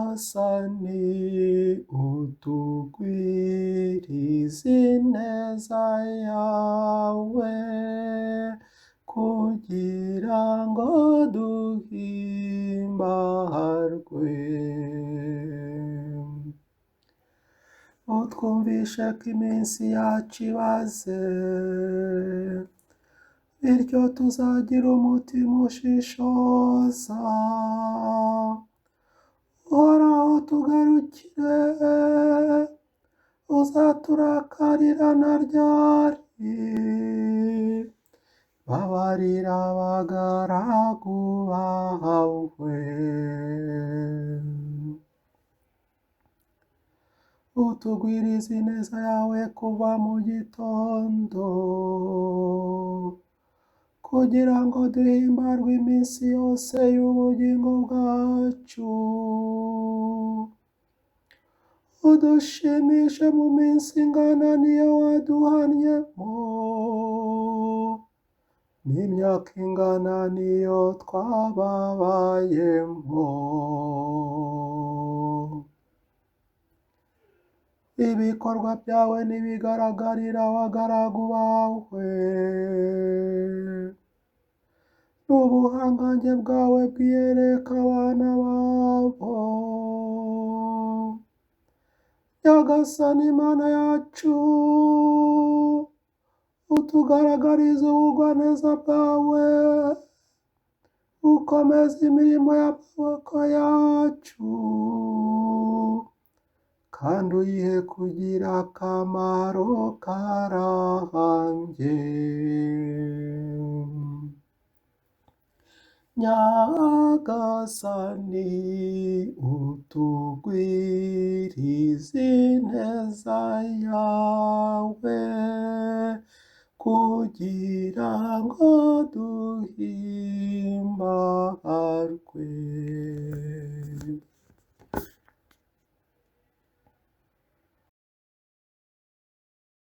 Nyagasani, utugwirize ineza yawe, kugira ngo duhimbarwe. Utwumvishe ko iminsi yacu ibaze, bityo tuzagira umutima ushishoza. Uhoraho, tugarukire, uzaturakarira na ryari? Babarira abagaragu bawe. Utugwirize ineza yawe kuva mu gitondo, kugira ngo duhimbarwe iminsi yose y'ubugingo bwacu. Udushimishe mu minsi ingana n'iyo waduhannyemo, n'imyaka ingana n'iyo twababayemo. Ibikorwa byawe ntibigaragarira abagaragu bawe, n'ubuhangange bwawe bwiyereka abana babo. Nyagasani Imana yacu, utugaragarize ubugwaneza bwawe, ukomeze imirimo y'amaboko yacu, kandi uyihe kugira akamaro karambye. Nyagasani, utugwirize ineza yawe, kugira ngo duhimbarwe.